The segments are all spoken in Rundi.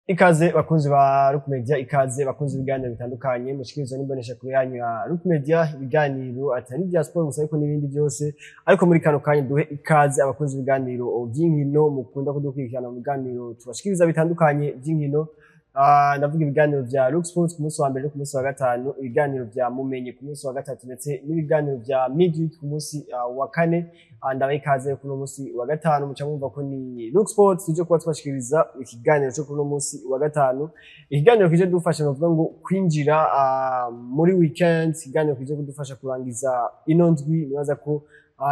Ikaze bakunzi ba Rook Media, ikaze bakunzi ibiganiro bitandukanye mushikirizwa n'imbonesha kure yanyu ya Rook Media, ibiganiro atari ibya sport gusa ariko n'ibindi byose. Ariko muri kano kanya duhe ikaze abakunzi ibiganiro by'inkino mukunda kudukurikirana mu biganiro tubashikiriza bitandukanye by'inkino. Ndavuga ibiganiro vya Rook Sports ku munsi wa mbere no ku munsi wa gatanu, ibiganiro vya Mumenye ku munsi wa gatatu, ndetse n'ibiganiro vya Midweek ku munsi wa kane. Ndabaha ikaze kuri uno munsi wa gatanu, muca mwumva ko ni Rook Sports tuje kuba tubashikiriza ikiganiro cyo kuri uno munsi wa gatanu, ikiganiro kije dufasha novuga ngo kwinjira muri weekend, ikiganiro kije kudufasha kurangiza ino ndwi. Nibaza ko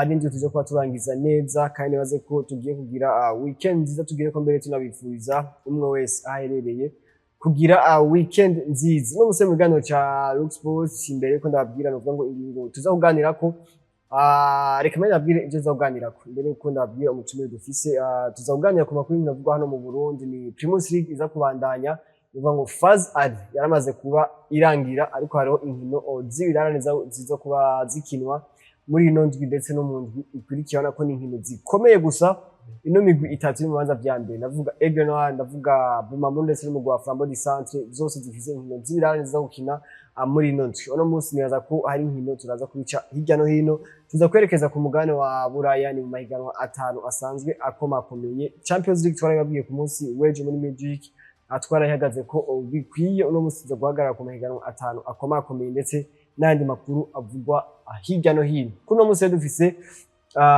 n'indwi tuje kuba turangiza neza, kandi nibaze ko tugiye kugira weekend nziza, tugire ko mbere tunabifuriza umwe wese aho aherereye kugira weekend nziza. No muse mu kiganiro ca Rook Sports, imbere ko ndababwira novuga ngo ingingo tuza kuganirako, reka mbere ndababwire ivyo tuza kuganirako imbere yuko ndababwira umutumire dufise. Tuza kuganira ku makuru y'ibintu hano mu Burundi. Ni Primus League iza kubandanya, bivuga ngo phase aller yaramaze kuba irangira, ariko hariho inkino z'ibirarane ziza kuba zikinwa muri ino ndwi ndetse no mu ndwi ikurikira. Urabona ko ni inkino zikomeye gusa. Ino migwi itatu iri mu bibanza vya mbere, ndavuga Aigle Noir, ndavuga Bumamuru ndetse n'umugwi wa Flambeau du Centre, zose zifise inkino z'ibirarane ziza gukina muri ino ndwi. Uno munsi nibaza ko hari inkino turaza kubica hirya no hino, tuza kwerekeza ku mugabane wa Buraya, ni mu mahiganwa atanu asanzwe akomakomeye. Champions League twarabibabwiye ku munsi w'ejo muri Midweek, twarayihagaze ko bikwiye. Uno munsi tuza guhagarara ku mahiganwa atanu akomakomeye ndetse n'ayandi makuru avugwa hirya no hino. Kuno munsi rero dufise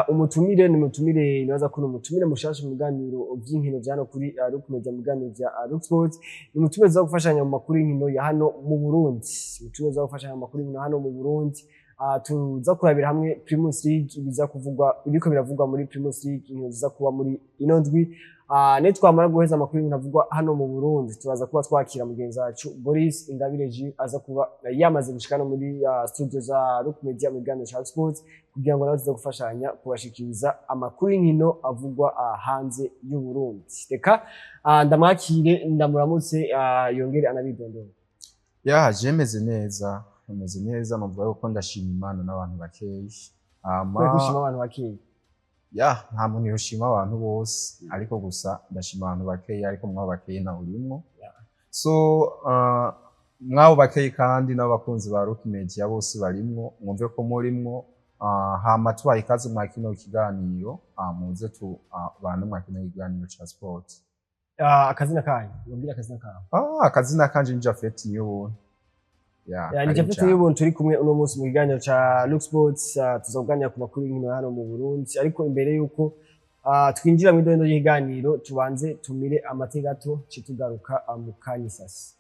umutumire, ni umutumire nibaza ko ni umutumire mushasha mu biganiro vy'inkino vya hano kuri Rook Media, mu biganiro vya Rook Sports. Ni umutumire tuza gufashanya mu makuru y'inkino ya hano mu Burundi, umutumire tuza gufashanya mu makuru y'inkino hano mu Burundi. Tuza kurabira hamwe Primus League, ibiza kuvugwa, ibiriko biravugwa muri Primus League, inkino ziza kuba muri ino ndwi. Nitwamara guheza amakuru y'ibintu avugwa hano mu Burundi, turaza kuba twakira mugenzi wacu Boris Ingabire Gilles, aza kuba yamaze gushika no muri studio za Rook Media mu biganiro ca Sports, kugira ngo nawe tuze gufashanya kubashikiriza amakuru y'inkino avugwa hanze y'u Burundi. Reka ndamwakire, ndamuramutse, yongere anabidondora. Ya, je meze neza, meze neza, novuga yuko ndashima Imana n'abantu bakeyi. Kubera gushima abantu bakeyi? Ya, nta muntu yoshima abantu bose, ariko gusa ndashima abantu bakeyi, ariko mwabo bakeyi nawe urimwo. So mwabo bakeyi kandi n'abakunzi ba Rook Media bose barimwo, mwumve ko murimwo. Hama tubaye ikaze mwa kino kiganiro, muze tu bane mwa kino kiganiro ca sport. Akazina kanyu, mubwire akazina kawe. Akazina kanje ni Jafet Niyobuntu. Ya, Ya, ni karibu Japhet cane. Niyobuntu turi kumwe uno munsi mu kiganiro ca Rook Sports. Tuza kuganira ku makuru y'inkino hano mu Burundi, ariko imbere yuko twinjira mu idondo ry'ikiganiro, tubanze tumire amate gato, ce tugaruka mu kanya isasi.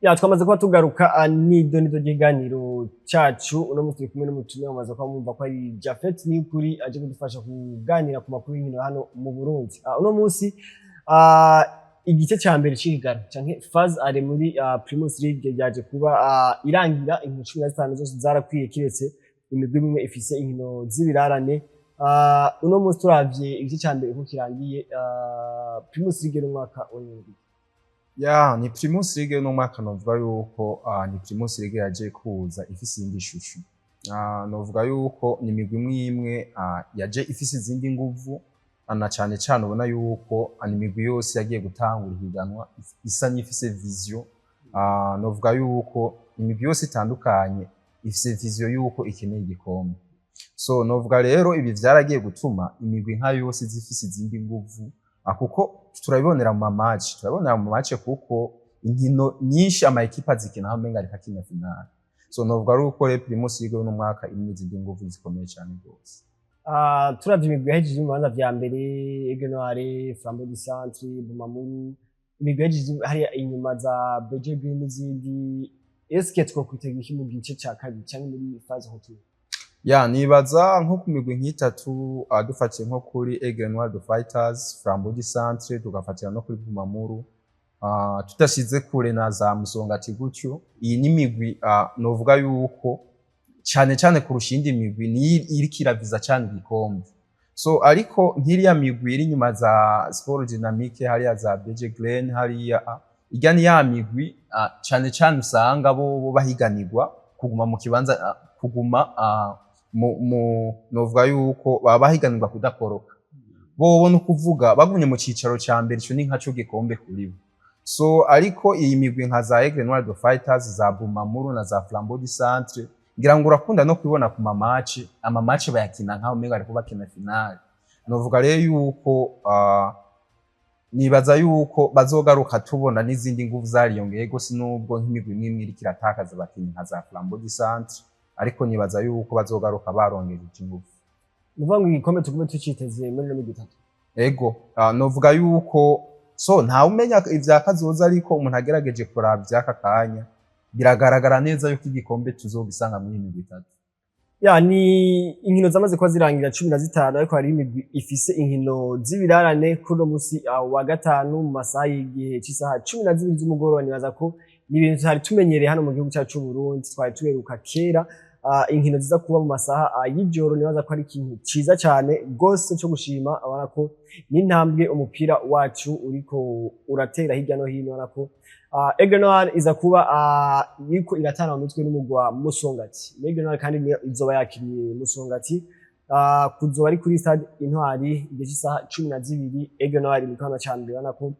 Ya, twamaze kuba tugaruka nido nido ry'ikiganiro cacu. Uno munsi turi kumwe n'umutumire, mumaze kuba mwumva ko ari Japhet Niyukuri, aje kudufasha kuganira ku makuru y'inkino hano mu Burundi. Uno munsi igice ca mbere c'ihiganwa canke phase aller muri Primus League yaje kuba irangira, inkino 15 zose zarakwiye, kiretse imigwi imwe ifise inkino z'ibirarane. Uno munsi turavye igice ca mbere uko kirangiye, Primus League n'umwaka wa. Ya, ni Primus League n'umwaka novuga yuko ni Primus League yaje kuza ifise iyindi shusho. Novuga yuko ni imigwi imwe imwe yaje ifise izindi nguvu, na cane cane ubona yuko ni imigwi yose yagiye gutangura ihiganwa isa n'ifise vision. Novuga yuko imigwi yose itandukanye ifise vision yuko ikeneye igikombe. So novuga rero ibi vyaragiye gutuma imigwi nka yose zifise izindi nguvu, kuko turabibonera mu ma match, turabibonera mu match, kuko inkino nyinshi ama ekipa azikina aho umenga ariko akina finale. So novuga ari uko rero Primus League uno mwaka irimo izindi nguvu zikomeye cyane rwose. Turavye imigwi yahejeje mu bibanza vya mbere: Aigle Noir, Flambeau du Centre, Bumamuru, imigwi yahejeje hariya inyuma za BG Green n'izindi. Eske twokwitega iki mu gice ca kabiri canke muri phase retour? Ya, nibaza nko ku migwi nk'itatu, dufatiye nko kuri Aigle Noir the Fighters, Flambeau du Centre, tugafatira no kuri Bumamuru, tudashize kure na za Musongati gutyo. Iyi ni imigwi, novuga yuko cyane cyane kurusha iyindi migwi niyo iriko iraviza cyane igikombe. So ariko nk'iriya migwi iri inyuma za Sport Dynamique, hariya za BG Glen hariya, irya ni ya migwi, cyane cyane usanga bo bahiganirwa kuguma mu kibanza, kuguma, mu novuga yuko baba bahiganirwa kudakoroka. Bobo no kuvuga bagumye mu cicaro ca mbere, ico ni nkaco gikombe kuri bo. So ariko iyi migwi nka za Aigle Noir the Fighters, za Bumamuru na za Flambeau du Centre, ngira ngo urakunda no kubibona ku ma match, ama match bayakina nkaho umenga ariko bakina finale. Novuga rero yuko nibaza yuko bazogaruka tubona n'izindi nguvu zariyongeye gose, nubwo nk'imigwi imwe imwe iriko iratakaza abakinyi nka za Flambeau du Centre, ariko nibaza yuko bazogaruka barongeje inguvu. Ni ukuvuga ngo igikombe tugume tuciteze muri ino migwi itatu? Ego, novuga yuko so ntawe umenya ivya kazoza, ariko umuntu agerageje kuraba ivy'aka kanya, biragaragara neza yuko igikombe tuzogisanga muri iyi migwi itatu. Ya, ni inkino zamaze kuba zirangira 15, ariko hari imigwi ifise inkino z'ibirarane kuri uno musi wa gatanu mu masaha y'igihe c'isaha 12 z'umugoroba. Nibaza ko ni ibintu tutari tumenyereye hano mu gihugu cyacu c'u Burundi, twari tuheruka kera inkino ziza kuba mu masaha y'ijoro. Nibaza ko ari ikintu ciza cane gose co gushima. Abona ko n'intambwe umupira wacu uriko uratera hirya no hino. Urabona ko Aigle Noir iza kuba iriko iratana mu mitwe n'umugwi wa Musongati. Aigle Noir kandi niyo izoba yakiriye Musongati, kuzoba ari kuri stade Intwari igihe c'isaha 12. Aigle Noir mu kibanza ca mbere, urabona ko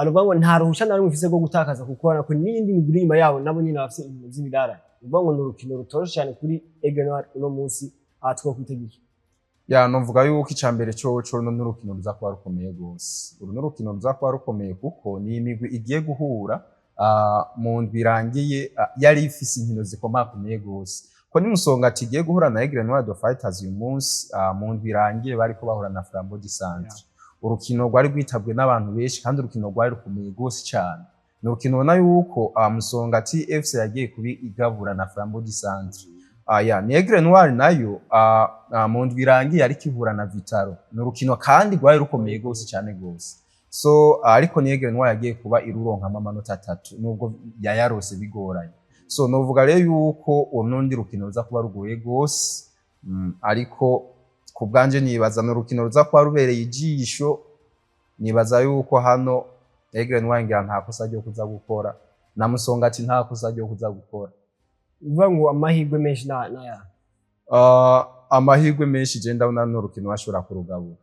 nukuvuga ngo nta ruhusha na rumwe ifise rwo gutakaza, kuko urabona ko n'iyindi migwi iri inyuma yabo nabo nyene bafise inkino z'ibirarane. Ni ukuvuga ngo ni urukino rutoroshe cane kuri Aigle Noir uno munsi. Twokwitega iki? Ya, novuga yuko ica mbere coco runo n'urukino ruza kuba rukomeye gose. Uru n'urukino ruza kuba rukomeye kuko ni imigwi igiye guhura mu ndwi irangiye, yari ifise inkino zikomakomeye gose, ko ni Musongati igiye guhura na Aigle Noir the Fighters uyu munsi. Mu ndwi irangiye bariko bahura na Flambeau du Centre, urukino rwari rwitabwe n'abantu benshi kandi urukino rwari rukomeye gose cane. Ni urukino ubona yuko Musongati FC yagiye kubi igabura na Flambeau du Centre. Ya, ni Aigle Noir nayo mu ndwi irangiye ariko ihura na Vitaro. Ni urukino kandi rwari rukomeye gose cyane gose. So ariko ni Aigle Noir yagiye kuba iruronkamo amanota atatu, nubwo yayarose bigoranye. So novuga rero yuko uwo n'undi rukino ruza kuba rugoye gose, ariko ku bwanje nibaza ni urukino ruza kuba rubereye ijisho. Nibaza yuko hano Aigle Noir ngira nta kosa ryo kuza gukora, na Musongati nta kosa ryo kuza gukora. Uvuga ngo amahirwe menshi na naya? Amahirwe menshi, je ndabona n'urukino bashobora kurugabura.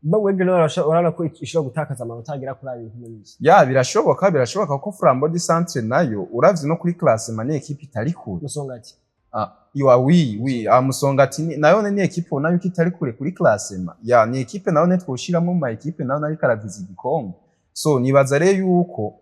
Uvuga ngo Aigle Noir urabona ko ishobora gutakaza amanota agera kuri abiri kumwe n'isi? Ya, birashoboka, birashoboka ko Flambeau du Centre nayo uravye no kuri classement ni ekipe itari kure. Musongati. Ah, iwa, oui, Musongati nayo ni ekipe ubona yuko itari kure kuri classement. Ya, ni ekipe nayo ne twoshiramo mu ma ekipe nayo nariko araviza igikombe. So nibaza rero yuko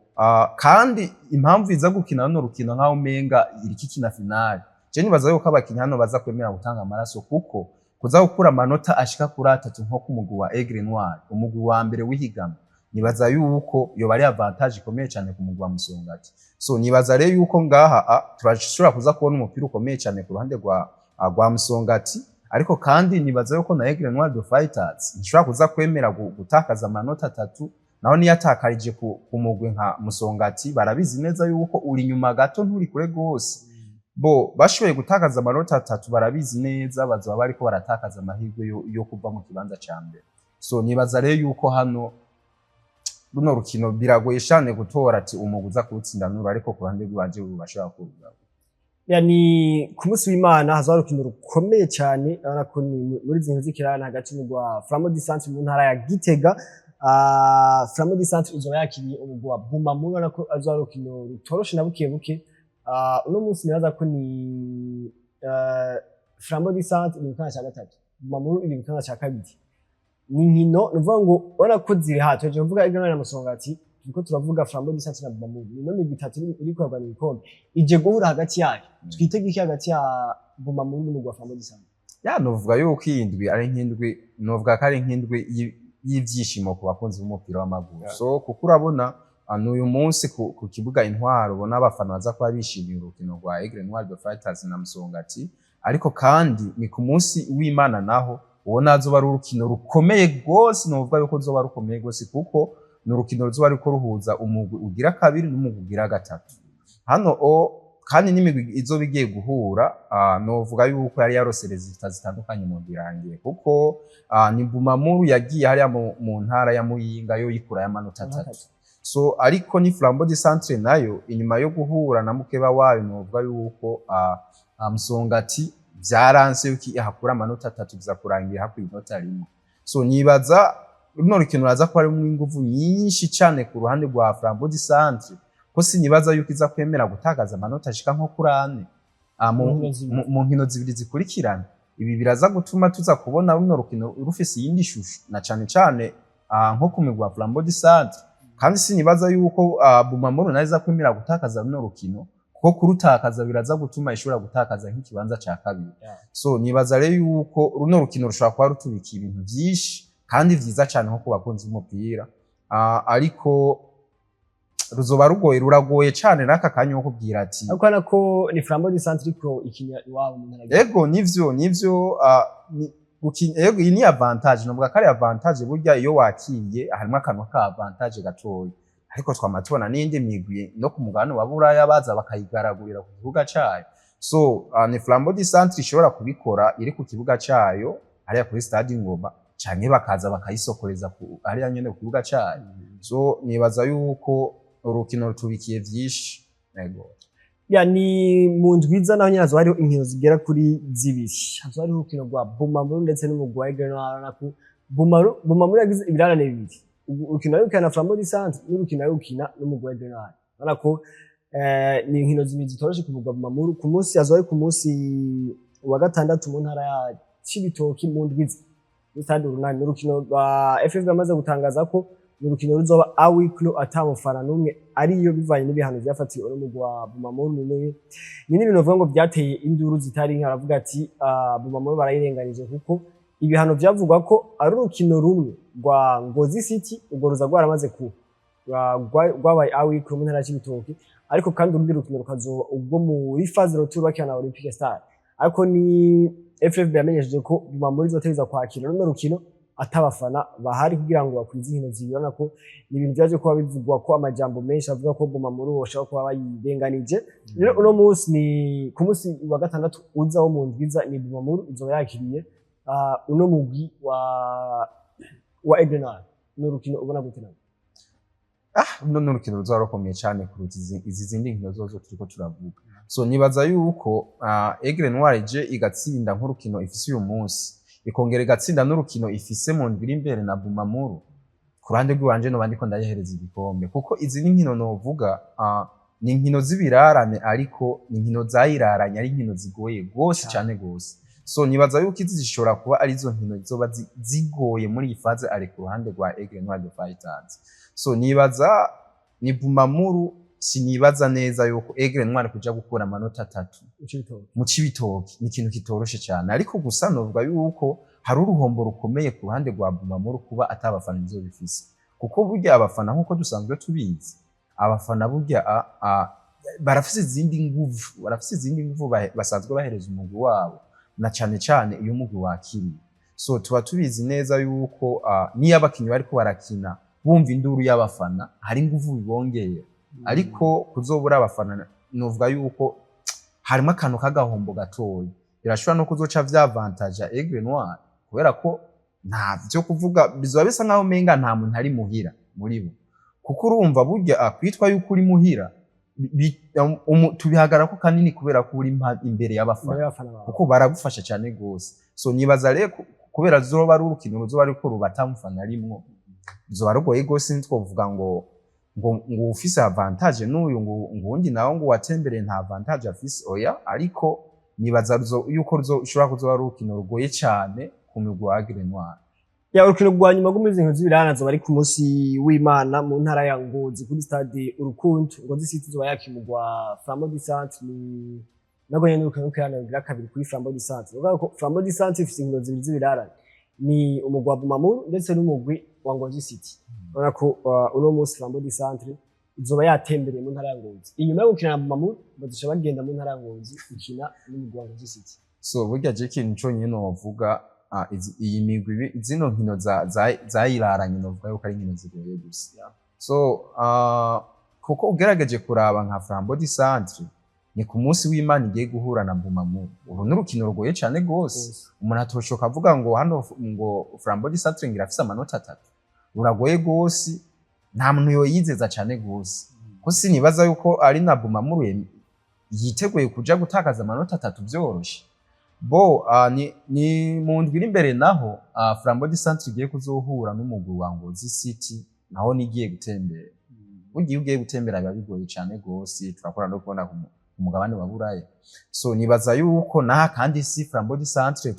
kandi impamvu iza gukina runo rukino nkaho umenga iriko ikina finale, je nibaza yuko abakinyi hano baza kwemera gutanga amaraso, kuko kuza gukura amanota ashika kuri atatu nko ku mugwi wa Aigle Noir, umugwi wa mbere w'ihiganwa, nibaza yuko yoba ari avantage ikomeye cyane ku mugwi wa Musongati. So nibaza rero yuko ngaha turashobora kuza kubona umupira ukomeye cyane ku ruhande rwa Musongati, ariko kandi nibaza yuko na Aigle Noir the Fighters ntishobora kuza kwemera gutakaza amanota atatu. Naho niyo atakarije ku mugwi nka Musongati, barabizi neza yuko uri inyuma gato, nturi kure gose. Bo bashoboye gutakaza amanota atatu, barabizi neza bazoba bariko baratakaza amahirwe yo kuva mu kibanza ca mbere. So nibaza rero yuko hano runo rukino biragoye cyane gutora ati umugwi uza kuwutsinda nuru, ariko ku ruhande rw'iwanje bashobora kuwugaba. Ya, ni ku munsi w'Imana hazoba urukino rukomeye cyane. Urabona ko ni muri izi nkino z'ikirarane hagati y'umugwi wa Flambeau du Centre mu ntara ya Gitega. Flambeau du Centre izoba yakiriye umugwi wa Bumamuru. Urabona ko azoba ari urukino rutoroshe na buke buke. Uno munsi nibaza ko ni Flambeau du Centre iri mu kibanza ca gatatu, Bumamuru iri mu kibanza ca kabiri. Ni inkino ni ukuvuga ngo ubona ko ziri hafi. Tuje kuvuga Aigle Noir na Musongati, turiko turavuga Flambeau du Centre na Bumamuru. Ni ino migwi itatu iri kurwanira ibikombe, ije guhura hagati yayo. Twitege iki hagati ya Bumamuru n'umugwi wa Flambeau du Centre? Ya, novuga yuko iyi ndwi ari nk'indwi, novuga ko ari nk'indwi y'ivyishimo ku bakunzi b'umupira w'amaguru. So kuko urabona n'uyu munsi ku kibuga Intwaro, ubona abafana baza kuba bishimiye urukino rwa Aigle Noir the Fighters na Musongati. Ariko kandi ni ku munsi w'Imana naho ubona azoba ari urukino rukomeye rwose. Novuga yuko ruzoba rukomeye rwose kuko ni urukino ruzoba ruriko ruhuza umugwi ugira kabiri n'umugwi ugira gatatu hano o kandi n'imigwi izoba igiye guhura. Novuga yuko yari yarose résultats zitandukanye mu birangiye, kuko ni Bumamuru yagiye hariya mu ntara ya Muyinga yo yikurayo amanota 3. So ariko ni Flambeau du Centre nayo inyuma yo guhura na mukeba wayo, novuga yuko Musongati, vyaranse yuko ihakura amanota 3, biza kurangira hakuye inota 1. So nibaza runo rukino ruraza kuba harimwo inguvu nyinshi cane ku ruhande rwa Flambeau du Centre, ko sinibaza yuko iza kwemera gutakaza amanota ashika nko kuri 4 Mu nkino zibiri. mu nkino zibiri zikurikirana. Ibi biraza gutuma tuza kubona runo rukino rufise iyindi shusho, na cane cane nko ku migwi wa Flambeau du Centre. Kandi sinibaza yuko Bumamuru nayo iza kwemera gutakaza runo rukino, kuko kurutakaza biraza gutuma ishobora gutakaza nk'ikibanza ca kabiri. So nibaza rero yuko runo rukino rushobora kuba rutubikiye ibintu vyinshi kandi vyiza cane nko ku bakunzi b'umupira, ariko ruzoba rugoye, ruragoye cane n'aka kanya wo kubwira ati Ariko urabona ko ni Flambeau du Centre iriko ikinya iwabo mu ntara ya Ego, nivyo, ego iyi ni avantage, novuga ko ari avantage. Burya iyo wakiriye harimo akantu ka avantage gatoya, ariko twama tubona n'iyindi migwi no ku mugabane wa Buraya baza bakayigaragurira ku kibuga cayo. So ni Flambeau du Centre ishobora kubikora iri ku kibuga cayo hariya kuri stade Ngoma, canke bakaza bakayisokoreza hariya nyene ku kibuga cayo. So nibaza yuko urukino rutubikiye vyinshi, ego. Ya, ni mu ndwiza naho nyine hazoba hariho inkino zigera kuri zibiri. Hazoba hariho urukino rwa Bumamuru ndetse n'umugwi wa Aigle Noir. Urabona ko Bumamuru yagize ibirarane bibiri: urukino yarukina na Flambeau du Centre n'urukino yarukina n'umugwi wa Aigle Noir. Urabona ko ni inkino zibiri zitoroshe ku mugwi wa Bumamuru. Ku munsi hazoba ari ku munsi wa gatandatu mu ntara ya Cibitoki, mu ndwiza, muri stade Urunani. N'urukino rwa FFB bamaze gutangaza ko ni urukino ruzoba à huis clos, ata mufana n'umwe ariyo, bivanye n'ibihano vyafatiwe uno mugwi wa Bumamuru. Ni n'ibintu bavuga ngo vyateye induru zitari nke. Aravuga ati Bumamuru barayirenganije, kuko ibihano vyavugwa ko ari urukino rumwe rwa Ngozi City, urwo ruza rwaramaze kuba rwabaye à huis clos mu ntara ya Cibitoke, ariko kandi urundi rukino rukazoba ubwo muri phase retour bakina na Olympique Star. Ariko ni FFB yamenyesheje ko Bumamuru izotegeza kwakira runo rukino atabafana bahari kugira ngo bakwize inkino zibiri. Urabona ko ni ibintu vyaje kuba bivugwa ko amajambo menshi avuga ko Bumamuru boshobora kuba bayirenganije. Rero uno munsi ni ku munsi wa gatandatu uza wo mu ndwiza, ni Bumamuru izoba yakiriye uno mugwi wa Aigle Noir. Ni urukino ubona gute nawe? Runo ni urukino ruzoba rukomeye cyane kuruta izi zindi nkino zozo turiko turavuga. So nibaza yuko Aigle Noir ije igatsinda nk'urukino ifise uyu munsi, ikongera igatsinda n'urukino ifise mu ndwi iri imbere na Bumamuru, ku ruhande rw'iwanje noba ndiko ndayihereza igikombe, kuko izi ni nkino novuga ni inkino z'ibirarane, ariko ni inkino zayiraranye, ari inkino zigoye gose Cane. Cane gose. So nibaza yuko izi zishobora kuba arizo nkino zizoba zigoye muri iyi phase ari ku ruhande rwa Aigle Noir the Fighters. So nibaza ni Bumamuru, sinibaza neza yuko Aigle Noir kuja gukura amanota 3 Cibitoke mu Cibitoke ni ikintu kitoroshe cyane. Ariko gusa novuga yuko hari uruhombo rukomeye ku ruhande rwa Bumamuru kuba atabafana izo bifise, kuko burya abafana, nk'uko dusanzwe tubizi, abafana burya barafise izindi nguvu, basanzwe bahereza umugwi wabo, na cane cane iyo umugwi wakiriye. So tuba tubizi neza yuko niyo abakinyi bariko barakina bumva induru y'abafana, hari inguvu bibongera. Ariko kuzobura abafana, novuga yuko harimo akantu k'agahombo gatoya. Birashobora no kuzoca vyavantaja Aigle Noir, kubera ko nta vyo kuvuga, bizoba bisa nkaho umenga nta muntu ari muhira muri bo, kuko urumva burya kwitwa yuko uri muhira tubihagarara ko kanini kubera ko uri imbere y'abafana, imbere y'abafana bawe, kuko baragufasha cyane gose. So nibaza rero kubera zoba ari urukino ruzoba ariko ruba mufana arimwo, ruzoba rugoye gose. Ntitwovuga ngo ufise avantage n'uyu, ngo uwundi nawe ngo watembereye nta avantage afise, oya. Ariko Nibaza yuko rushobora kuzoba ari urukino rugoye cane ku mugwi wa Aigle Noir. Ya, urukino rwa nyuma rw'umuzingi nkino z'ibirarane zoba ari ku munsi w'Imana mu ntara ya Ngozi kuri stade Urukundo. Ngozi City izoba yakimurwa Flambeau du Centre. Ni nabwo nyene urukino rw'ikirarane rugira kabiri kuri Flambeau du Centre. Ni ukuvuga ko Flambeau du Centre ifise inkino zibiri z'ibirarane, ni umugwi wa Bumamuru ndetse n'umugwi wa Ngozi City. Urabona ko uno munsi Flambeau du Centre izoba yatembereye mu ntara ya Ngozi. Inyuma yo gukina na Bumamuru, bazoca bagenda mu ntara ya Ngozi gukina n'umugwi wa Ngozi City. So burya je ikintu conyene novuga, iyi migwi zino nkino zayiraranye, novuga yuko ari inkino zigoye gusa. So kuko ugerageje kuraba nka Flambeau du Centre, ni ku munsi w'Imana igiye guhura na Bumamuru. Uru ni urukino rugoye cane gose. Umuntu atoshoka avuga ngo hano ngo Flambeau du Centre ngira afise amanota 3. Ruragoye gose, nta muntu yoyizeza cane gose, ko sinibaza yuko ari na Bumamuru yiteguye kuja gutakaza amanota 3 vyoroshe. Bo ni mu ndwi iri imbere naho Flambeau du Centre igiye kuzohura n'umugwi wa Ngozi City, naho nigiye gutembera. Burya iyo ugiye gutembera biba bigoye cane gose, turakora no kubona ku mugabane wa Buraya. So nibaza yuko naha kandi si Flambeau du Centre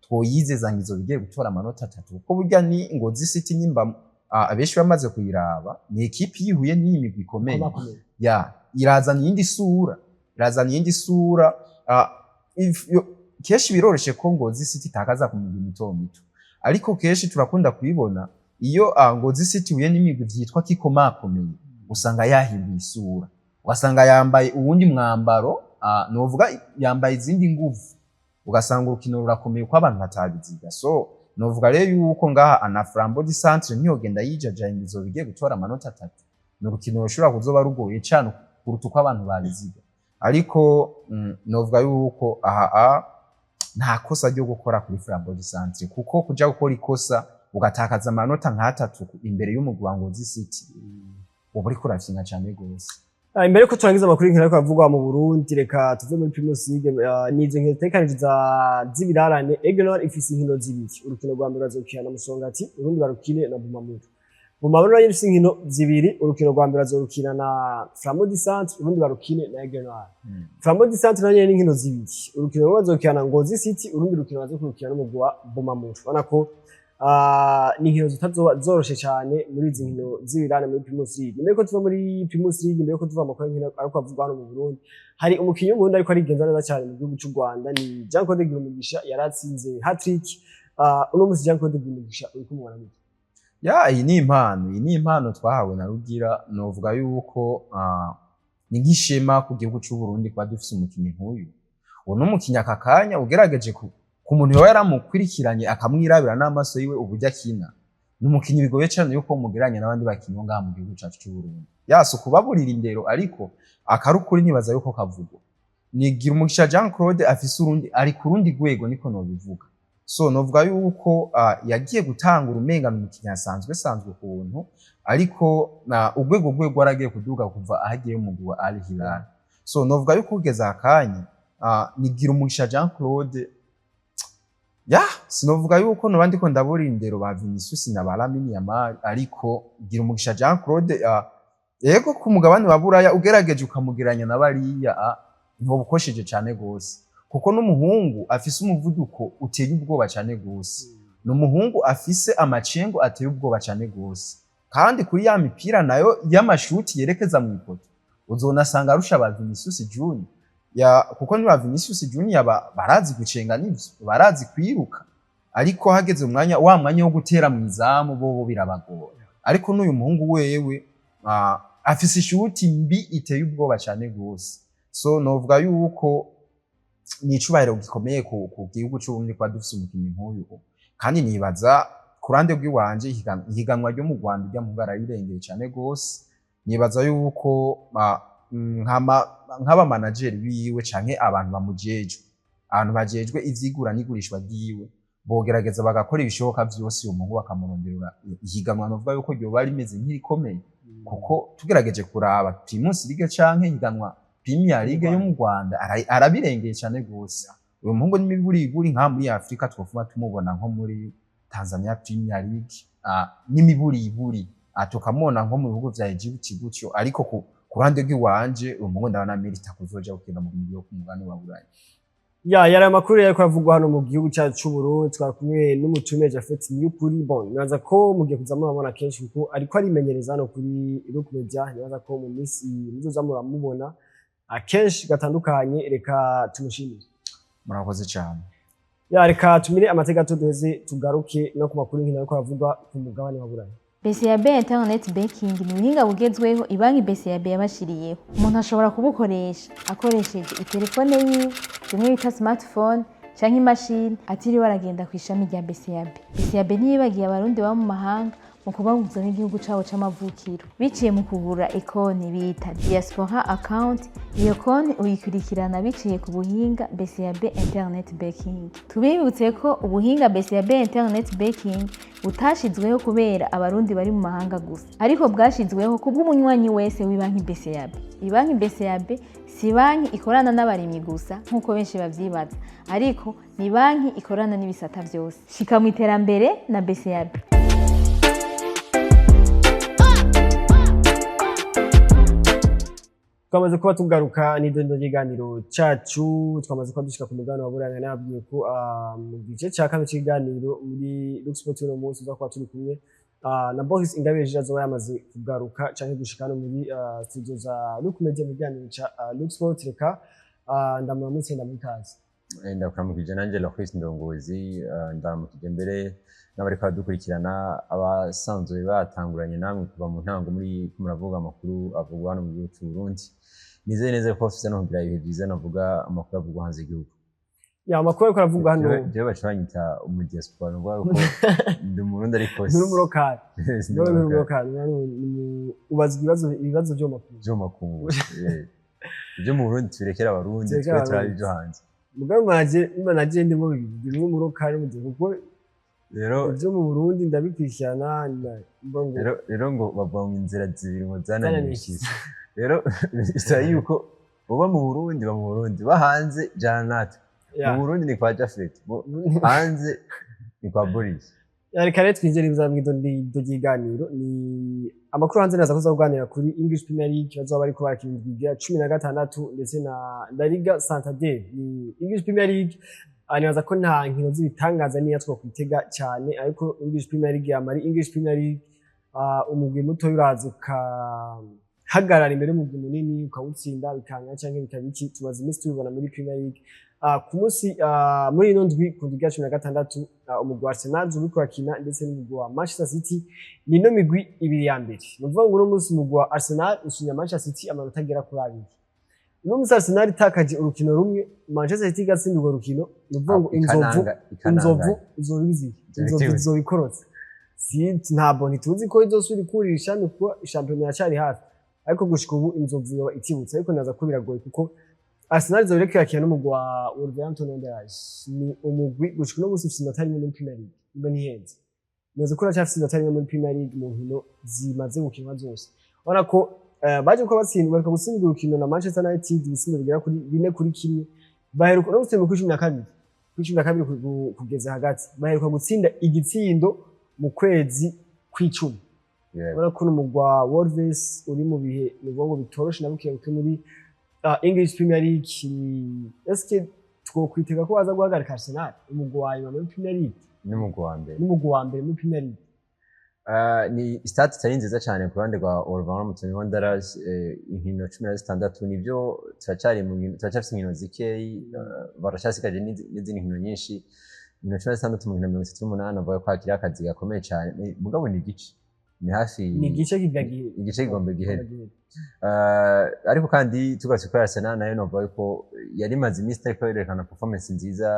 twoyizeza ngo izoba igiye gutora amanota 3, kuko burya ni Ngozi City, nyimba abenshi bamaze kuyiraba, ni ekipi yihuye n'iyi migwi ikomeye. Bakomeye. Ya, irazana iyindi sura, irazana iyindi sura. Kenshi biroroshe ko Ngozi City itakaza ku migwi mito mito, ariko kenshi turakunda kubibona iyo Ngozi City ihuye n'imigwi vyitwa ko ikomakomeye, usanga yahinduye isura, ugasanga yambaye uwundi mwambaro, novuga yambaye izindi nguvu, ugasanga urukino rurakomeye uko abantu batabiziga. So novuga rero yuko ngaha ana Flambeau du Centre ntiyogenda yijajaye ngo izoba igiye gutora amanota 3. Ni urukino rushobora kuzoba rugoye cane kuruta uko abantu babiziga, ariko novuga yuko aha nta kosa ryo gukora kuri Flambeau du Centre, kuko kuja gukora ikosa ugatakaza amanota nk'atatu imbere y'umugwi wa Ngozi City, uba uriko urafyina cane gose. Imbere yuko turangiza amakuru y'inkino ariko avugwa mu Burundi, reka tuve muri Primus League. Ni izo nkino zitegekanijwe z'ibirarane. Aigle Noir ifise inkino zibiri. Urukino rwa mbere bazokina na Musongati, urundi barukine na Bumamuru. Bumamuru nayo ifise inkino zibiri. Urukino rwa mbere bazorukina na Flambeau du Centre, urundi barukine na Aigle Noir. Flambeau du Centre nayo nyene n'inkino zibiri. Urukino rumwe bazokina na Ngozi City, urundi rukino bazokurukina n'umugwi wa Bumamuru. Urabona ko ni inkino zitazoba zoroshe cyane muri izi nkino z'ibirane muri Primus League. Imbere yuko tuva muri Primus League, imbere yuko tuva mu makuru y'inkino ariko avugwa hano mu Burundi, hari umukinyi w'Umurundi ariko arigenza neza cyane mu gihugu cy'u Rwanda, ni Jean Claude Girumugisha yaratsinze hat-trick. Uno munsi Jean Claude Girumugisha uri kumubona gute? Ya, iyi ni impano, iyi ni impano twahawe na Rugira. Novuga yuko ni nk'ishema ku gihugu cy'u Burundi kuba dufise umukinyi nk'uyu. Uwo ni umukinyi aka kanya ugerageje ku muntu yoba yaramukurikiranye akamwirabira n'amaso yiwe uburyo akina, ni umukinyi bigoye cane yuko umugereranya n'abandi bakinyi bo ngaha mu gihugu cacu cy'u Burundi. Yasi ukubaburira indero, ariko akarukuri nibaza yuko kavugwa. Ni Girumugisha Jean Claude afise urundi, ari ku rundi rwego, niko nobivuga. So novuga yuko yagiye gutanga urumenga umukinyi asanzwe sanzwe ukuntu, ariko urwego rwe rwaragiye kuduga kuva aho agiye mu mugwi wa Al Hilal. So novuga yuko kugeza akanya ni Girumugisha Jean Claude. Ya, sinovuga yuko noba ndiko ndabura indero ba Vinicius na ba Lamine Yamal, ariko Girumugisha Jean Claude, yego, ku mugabane wa Buraya ugerageje ukamugeranya na bariya, ntobukosheje cane gose, kuko n'umuhungu afise umuvuduko uteye ubwoba cane gose, ni umuhungu afise amacengo ateye ubwoba cane gose, kandi kuri ya mipira nayo y'amashuti yerekeza mu ipoto uzonasanga arusha ba Vinicius Junior. Ya, kuko ni ba Vinicius Junior barazi gucenga, nivyo, barazi kwiruka, ariko hageze umwanya wa mwanya wo gutera mu izamu bo birabagora. Ariko n'uyu muhungu wewe afise ishuti mbi iteye ubwoba cane gose. So novuga yuko ni icubahiro gikomeye ku gihugu c'Uburundi kuba dufise umukinyi nk'uyu. Kandi nibaza ku ruhande rw'iwanje, ihiganwa ryo mu Rwanda rya muhungu ararirengeye cane gose. Nibaza yuko nk'aba manageri biwe canke abantu bamujejwe, abantu bajejwe ivyigura n'igurishwa ryiwe, bogerageza bagakora ibishoboka vyose uyu muhungu bakamuronderera ihiganwa novuga yuko ryoba rimeze nk'irikomeye, kuko tugerageje kuraba Primus League canke ihiganwa Premier League yo mu Rwanda, arabirengeye cane gose uyu muhungu. N'imiburiburi nka muri Afrika twofuma tumubona nko muri Tanzania Premier League, n'imiburiburi tukamubona nko mu bihugu vya Egypt gutyo. Ariko ku ruhande rw'iwanje, uyu muhungu ndabona merita kuzoja gukina mu mugwi wo ku mugabane wa Buraya. Ya, yari amakuru yariko aravugwa hano mu gihugu cyacu c'u Burundi. Twari kumwe n'umutume Japhet Niyukuri. Bon, nibaza ko mugiye kuza murabona kenshi kuko ariko arimenyereza hano kuri Rock Media. Nibaza ko mu minsi muzoza muramubona akenshi gatandukanye. Reka tumushimire. Murakoze cyane. Ya, reka tumire amateka gato, duheze tugaruke no ku makuru y'inkino ariko aravugwa ku mugabane wa Burayi. BCAB Internet Banking ni ubuhinga bugezweho ibanki BCAB yabashiriyeho. Umuntu ashobora kubukoresha akoresheje itelefone yiwe, bimwe bita smartphone, canke imashini, atiriwe aragenda ku ishami rya BCAB. BCAB ntiyibagiye Abarundi baba mu mahanga mu kubahuza n'igihugu cabo c'amavukiro biciye mu kugura ikonti bita Diaspora Account. Iyo konti uyikurikirana biciye ku buhinga BCAB Internet Banking. Tubibutse ko ubuhinga BCAB Internet Banking butashizweho kubera Abarundi bari mu mahanga gusa, ariko bwashizweho kubw'umunywanyi wese w'ibanki BCAB. Ibanki BCAB si banki ikorana n'abarimyi gusa nk'uko benshi bavyibaza, ariko ni banki ikorana n'ibisata vyose. Shika mu iterambere na BCAB. Twamaze kuba tugaruka n'idondo ry'iganiro cacu. Twamaze kuba dushika ku mugabane wa Buraya. Nababwiye ko mu gice ca kabiri c'ikiganiro muri Lux Sport uno munsi tuza kuba turi kumwe na Boris Ingabire Gilles, azoba yamaze kugaruka canke gushika hano muri studio za Lux Media mu kiganiro ca Lux Sport. Reka ndamuramutse, ndamukaze. Ndakuramukije nanjye Loris Ndongozi, ndaramukije mbere n'abariko baradukurikirana, abasanzwe batanguranye namwe kuva mu ntango muri ko muravuga amakuru avugwa hano mu gihugu c'u Burundi. Nizeye neza ko bafise no kugira ibihe vyiza, navuga amakuru avugwa hanze y'igihugu. Ya, amakuru ariko aravugwa hano. Jewe baca banyita umudiaspora, nukuvuga ko ndi Umurundi ariko nturi umurokari. Sindi nturi umurokari. Umurokari, ubazwa ibibazo vyo mu makuru. Vyo mu makungu. Ivyo mu Burundi tubirekere Abarundi, Tubirekere twe turabe Abarundi. ivyo hanze. Mugabo manaje ndimo bibiri, ndimo umurokari mu kuko Rero ivyo mu Burundi ndabikurikirana mba ngo rero ngo bavuga ngo inzira zibiri ngo zananiye Zananiye. Ishize rero bisaba yuko uba mu Burundi, ba mu Burundi, ba hanze jana natwe. Mu Burundi ni kwa Japhet, hanze ni kwa Boris. Ya, reka rero twinjire mu idondo ry'iganiro. Ni amakuru hanze. Naza kuza kuganira kuri English Premier League, bazoba bariko barakina indwi ya 16, ndetse na La Liga Santander. Ni English Premier League, nibaza ko nta nkino z'ibitangaza niyo twokwitega cyane, ariko English Premier League yama ari English Premier League. Umugwi muto uraza ukahagarara imbere y'umugwi munini ukawutsinda bikanga canke bikaba iki. Tumaze iminsi tubibona muri Premier League. Ku munsi muri ino ndwi, ku ndwi ya 16, umugwi wa Arsenal uriko urakina ndetse n'umugwi wa Manchester City. Ni ino migwi ibiri ya mbere. Ni ukuvuga ngo uno munsi umugwi wa Arsenal usunya Manchester City amanota agera kuri abiri. Uno munsi Arsenal itakaje urukino rumwe, Manchester City igatsinda urwo rukino, ni ukuvuga ngo inzovu Ikananga. inzovu izoba ibiziye, Izoba inzovu itibutse. izoba ikorotse. Si ntabwo ntituzi ko izosubira ikurira ishami kuko shampiyona iracyari hafi, ariko gushika ubu inzovu yoba itibutse. Ariko naza ko biragoye kuko Arsenal izoba iriko irakina n'umugwi wa Wolverhampton Wanderers. Ni umugwi gushika uno munsi ufise inota rimwe muri Premier League, niba ntihenze. Nibaza ko uracyafise inota rimwe muri Premier League mu nkino zimaze gukinwa zose. Urabona ko baje kuba batsindwa, baheruka gutsindwa urukino na Manchester United ibitsindo bigera kuri 4-1. Baheruka no gutsinda kuri 12, kuri 12 kugeza hagati. Baheruka gutsinda igitsindo mu kwezi kw'icumi. Urabona ko umugwi wa Wolves uri mu bihe ni ngo bitoroshe na buke buke muri English Premier League. Eske twokwitega ko baza guhagarika Arsenal, umugwi wa nyuma muri Premier League N'umugwi wa mbere n'umugwi wa mbere muri Premier League? Ni stat itari nziza cyane ku ruhande rwa Wolverhampton Wanderers, inkino 16. Nibyo, turacyari mu nkino, turacyafise inkino zikeyi, baracyasigaje n'izindi nkino nyinshi. Inkino 16 mu nkino 38, avuga ko hakiri akazi gakomeye cyane. Mugabo ni igice, ni hafi. Ni igice kigagihe. Igice kigomba gihere. Ariko kandi tugarutse kuri Arsenal nayo, novuga ko yari imaze iminsi itariko yerekana performance nziza.